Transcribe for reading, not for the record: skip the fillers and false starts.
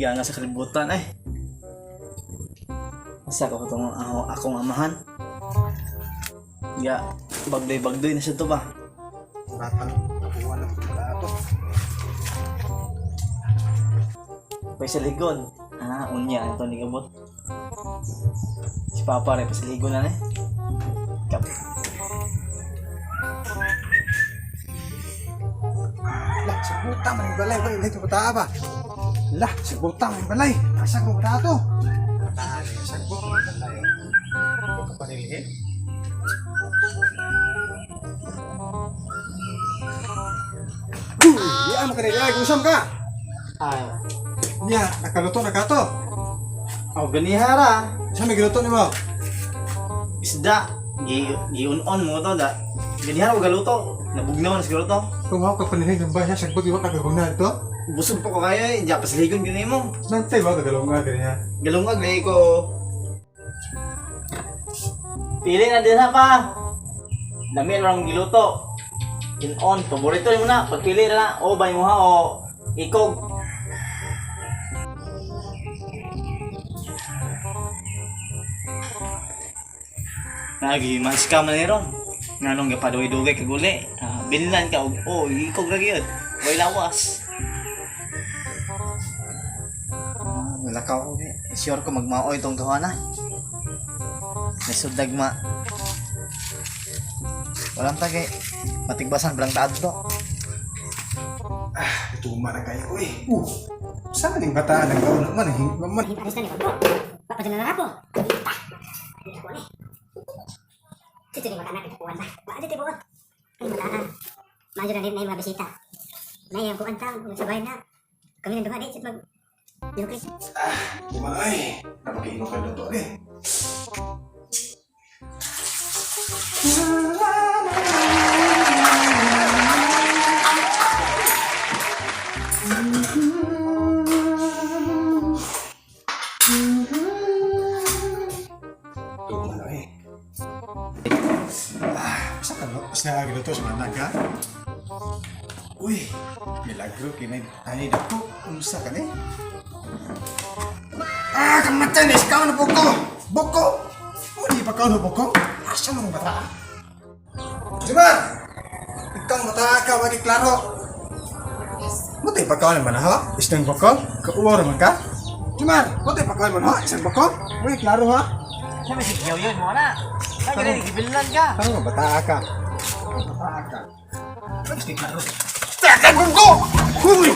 Gana sa kalibutan eh. Asa ko itong akong amahan. Ya, bagdoy-bagdoy na siya to ba? Batang nakuha ng bata to. Pasaligon. Ah, unya ito ni gabot. Si Papa rin pasaligon na eh. Kap. Lah, sabuta man yung balay. Wait, ito bata ba? Lah, sabuta man yung balay. Asa ko bata to? Bata, sagbot man yung balay. Huwag ka panilhin. Uy, di mo kanila. Gusam ka! Ah, Nya, nakaluto na ka to. oh, ganihara. Sa may giluto nimo? Isda. Gi-un-on mo to da. Ganihara ko galuto. Nabugnaw na siguro to. Kung ako ka panilhin ng bahay, sagbot iwa kagaguna ito. Busog pa ko kayo eh. Diya, pasaligon gani mo. Nantay ba kagalunga ganyan? Galungag na ko. Pili na din ha pa. Dami lang giluto. In-on, paborito mo na. Pagpili na na. O, bay mo ha, o ikog. Nagi, mas-scam na ni ron. Nganong gapaduay-dugay kaguli. Ah, binlan ka, og o, ikog ra gyud. Way lawas. Ah, nalakaw ko. Eh. Sure ko magmaoy tong duha na. Nasudag ma. Walang tagay. Matigbasan belang taad to. Tuma na kayo, uy. Saan yung bata nang gawin naman? Man, Alis na ni Pablo. Papadala na ako. Ako ni. Dito ni mga anak kuwan ba. Wa dito buot. Ay mataan. Mayo na din na yung mga bisita. May ang kuwan taon, sabay na. Kami nang duha di sit mag Yukri. tuma ay. Napakaino kayo na to, eh. Tuma na eh. Ah, sa kano? Sa giluto sa mga anak, ha? Uy, milagro kinay ay dako unsa ka ni? Ah, kamatay na ikaw na buko. Buko. Uli pa ka na buko. Asa mong bata? Jumar! Ikaw ang bata ka, wagi klaro. Mutay pa ka naman ha? Isang buko? Kauwa naman ka? Jumar, mutay pa ka naman ha? Isang buko? Wagi klaro ha? Siya may sigyaw yun mo na. Ay, ganun, gibilan ka. Ano bata ka? Bata ka. Wagi klaro. Takan buko! Huy!